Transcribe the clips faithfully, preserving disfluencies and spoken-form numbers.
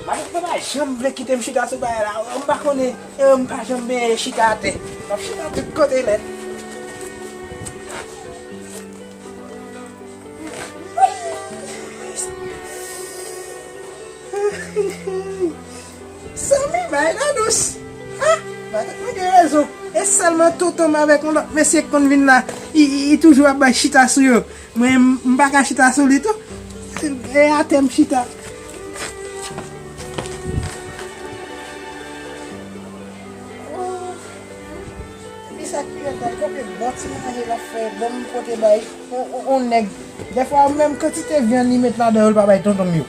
Matant mwen pa janm vle kite m chita sou bagay la. M pa konnen, e, m pa janm benyen chita atè. M ap chita tout kote nèt. Sanmi, bagay la dous. Ha! Matant mwen gen rezon. E sèlman tonton m avèk yon lòt mesye k konn vin la. Li, li, li toujou ap bay chita sou yo. Mwen, m, m pa ka chita sou li tou. E atè m chita. Oh. Epi sa ki rèd la, konbyen bon ti manje l ap fè, bon m pote bay yon, yon, yon nèg. Dèfwa, menm kantite vyann li met ladan yo, l pa bay tonton m yo.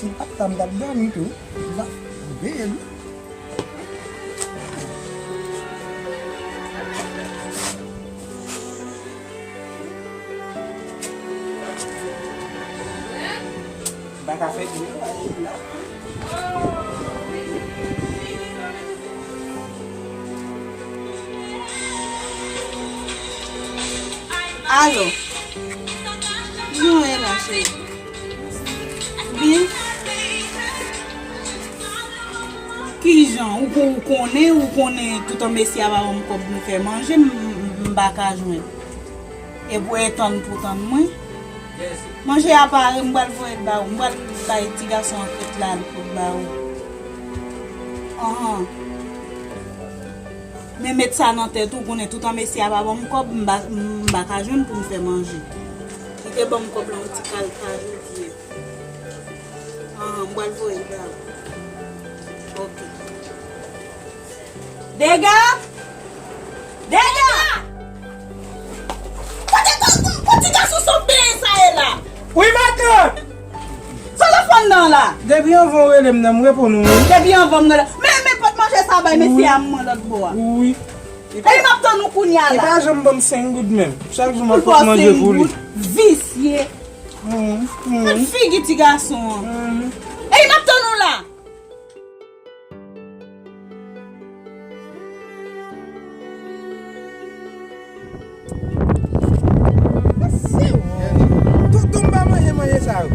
Si l pa t la, m t ap dòmi tou. M t ap veye l. M pa ka fè tou. Alo. Kijan w ye la, cheri? Byen? Kijan? Ou, ou konnen, ou konnen toutan mesye a pa ban m kòb pou m fè manje, m, m, m pa ka jwenn. E pou e tann pou tann mwen. Manje a pare, m pral voye l ba ou. M pral bay ti gason an krèt la pou l ba ou. Anhan. Men met sa nan tèt ou, konnen toutan mesye a pa ban m kòb, m pa, m pa ka jwenn pou m fè manje. Li te ban m kòb la yon ti kal pa jodi a. Anhan, m pral voye l ba ou. Ok. Dega! Dega! Kote, kote, kote ti gason sòt benyen sa ye la? Wi, matant! Sa w ap fè anndan an la? Depi anvan w rele m nan, m reponn ou wi. Depi anvan m rele. Men, men pot manje sa bay mesye a mwen lòt bò a. Wi. E m ap tann ou kounye a la. Li pa janm ban m senk goud menm. Chak jou m ap pot manje pou li. Visye. Gad figi ti gason an. E m ap tann ou la. Mesye, tonton m pa manje manje sa yo.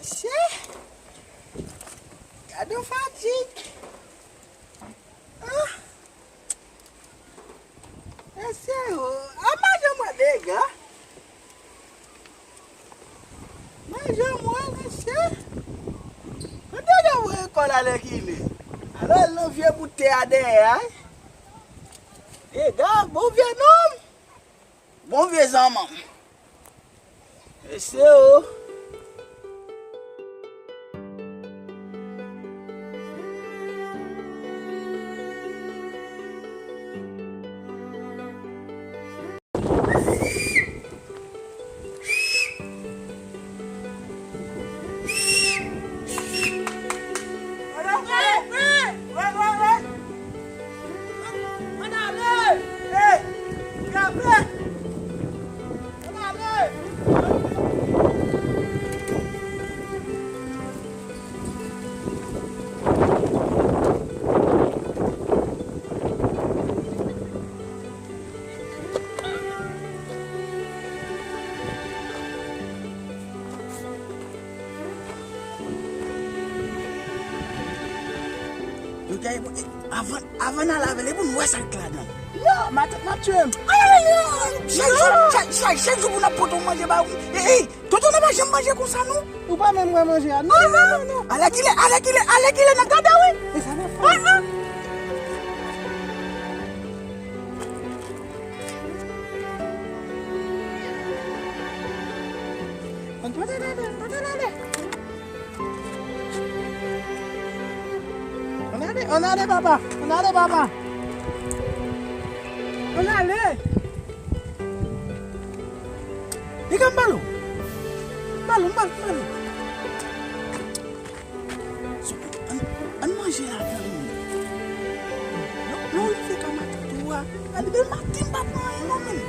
Mesye, gad yon fatig. Ah. Mesye, oh, a manje mwen dega. Manje mwen, mesye. Mwen dega voye kò l alèkile. Alò, l nan vye bout tè a dèyè a. Dega, bon vye nonm. Bon vye zanmanm. Mesye, oh. Ann ale! Hey! Kanpe! Ann ale! Yo, gade, bon, e, avan, avan n al avè l, e pou n wè sa k ladan l. Non, matant m ap tiye m. Ay, ay, ay, chak jou, chak, chak, chak jou pou n ap pote w manje ba ou. E, e, tonton nan pa janm manje konsa, non. Ou pa menm wè manje a. Non, non, non, non. Alèkile, alèkile, alèkile nan gade, wi. E sa n ap fè? Ah, ah. Ann pote l ale, ann pote l ale. Ann ale, ann ale, papa. Ann ale, papa. Ann ale. Li ka m balo. M balo, m balo, m balo. Ann, ann manje la, fanmi. Non, non, li fè ka Depi maten m pa pran anyen non, menm.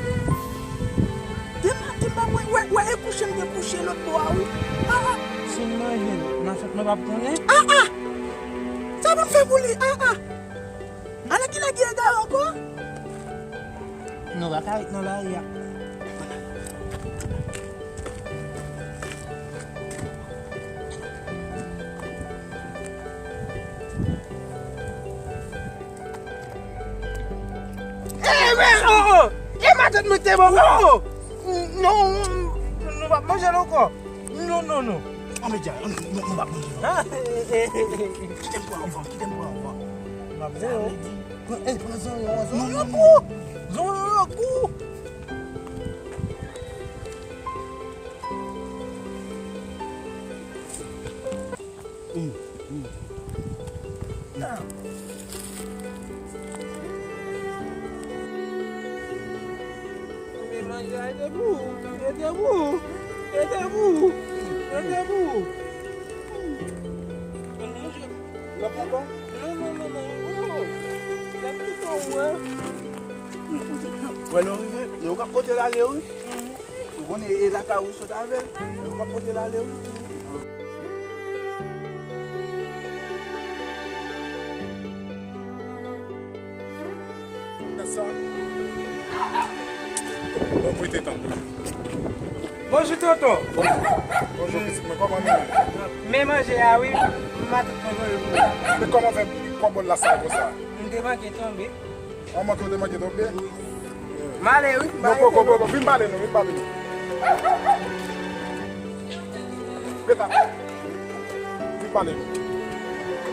Depi maten m pa pran anyen. Wè, wè, e kouche m te kouche lòt bò a, wi. Ah, ah. Si m manje, m a fèt mwen p ap konnen. Ah, ah. Sa pou m fè pou li? Ah, ah. Ala ki nèg ki egare ankò. Nou pa ka ret nan lari a. Eh, men, oh, oh! E matant mwen te bon, oh! Non, nou p ap manje l ankò. Non, non, non. Ann, medya, ann, nou, nou p ap manje l ankò. Kite m pran anvan, kite m pran anvan. M ap di, oh. Ey, pran zonyon an, zonyon gou! Zonyon an gou! Manje a, e debou, e debou, e debou, e debou. Manje. L ap ankò? Non, non, non, non. Oh, l ap toutan, wè. Wè, nou rive, nou ka pote l ale, wi. Ou konnen e lakay ou sot avè l, ou ka pote l ale, wi. Sa. Bon, prete tanpri. Bonjou, tonton. Bonjou, pitit mwen, kòman nou ye? Men manje a, wi. Matant mwen voye pou ou. Men kòman fè kòbòl la sal konsa? M te manke tonbe. Ou manke, ou te manke tonbe? M ale, wi. Non, poko, poko. Vin pale nou, vin pale nou. Reta. Vin pale nou.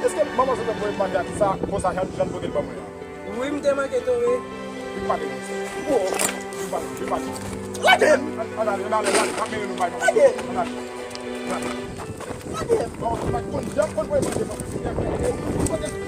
Èske manman sa te voye manje a sa konsa, jan, jan l voye l ban mwen an? Wi, m te manke tonbe. Vin pale nou. Vin pale, vin pale. Lage m! Ann, ann ale, ann ale, ann ale. Ann ale. Lage m! Ann ale. Lage m! Bon, ou pa konn jan pou voye manje non. Mami, moun nan?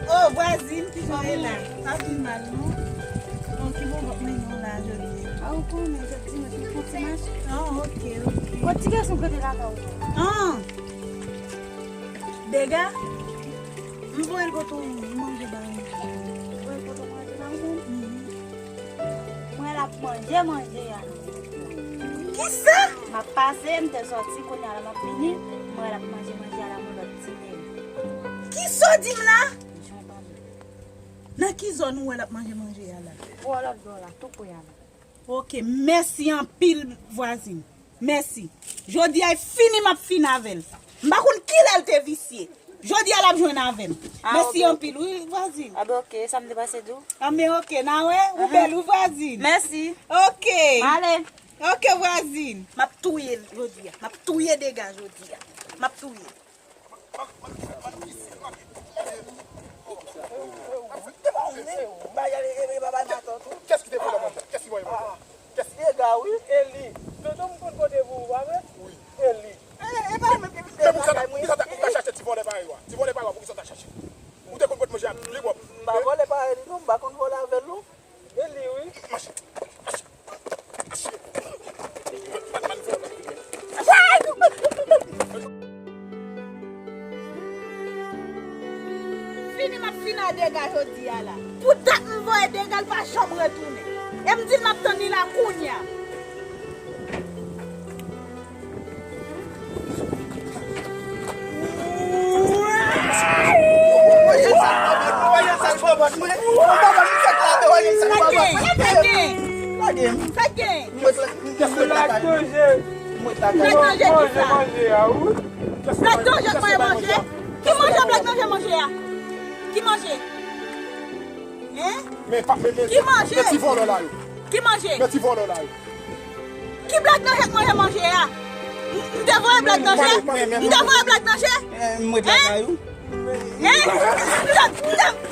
Oh, vwazin, kijan w ye la? Pa pi mal, non? Bon, ki bò w ap mennen w la jodi a? A, ou konnen, jodi mwen te fè yon ti mache. Ah, ok, ok. Bon, ti gason kote lakay ou? Ah! Dega? M voye l pote w manje ba ou. Voye l pote w manje ba ou? Mhm. Mwen l ap manje manje a. Kisa? M ap pase, m te sòti, kounye a la m ap vini, mwen l ap manje manje a la, mwen lòt ti nèg. Kisa w di m la? Jan w pale. Nan ki zòn ou wè l ap manje manje a la? Bò lòt bò la, tou pre a la. Ok, mèsi anpil, vwazin. Mèsi. Jodi a e fini m ap fin avè l. M pa konn kilè l te visye. Jodi a l ap jwenn avè m. Ah, mèsi anpil, wi, vwazin. Ah, ben, ok, sa m te pase di w. Ah, men ok, n a wè, ou bèl, wi, vwazin. Mèsi. Ok. M ale. Ok, vwazin. M ap touye l jodi a. M ap touye Dega jodi a. M ap touye l. Kiyès ki te vòlè manje? Kiyès ki vòlè manje? Kiyès? Dega, wi. E li. Tonton, m konn pote pou ou, pa vre? Wi. E li. E, e pa mwen ki te lakay mwen. Men poukisa w ta chache ti vòlè parèy ou a? Ti vòlè parèy ou a, poukisa w ta chache? Ou te konn pot manje a pi pwòp. M pa vòlè parèy li non, m pa konn vòlè avè l non. E li wi. Mache. Mache. Mache. Fini m ap fini a Dega jodi a la. Pou dat m voye Dega, l pa janm retounen. E m di l m ap tann li la kounye a. Black Danje kisa? Black Danje k manje manje? Ki manje Black Danje manje a? Ki manje? Hein? Ki manje? Men ti vòlè la yo. Ki manje? Men ti vòlè la yo. Ki Black Danje k manje manje a? M, m te voye Black Danje? M te voye Black Danje? Eh, m ret lakay ou. Hein? Stop, stop.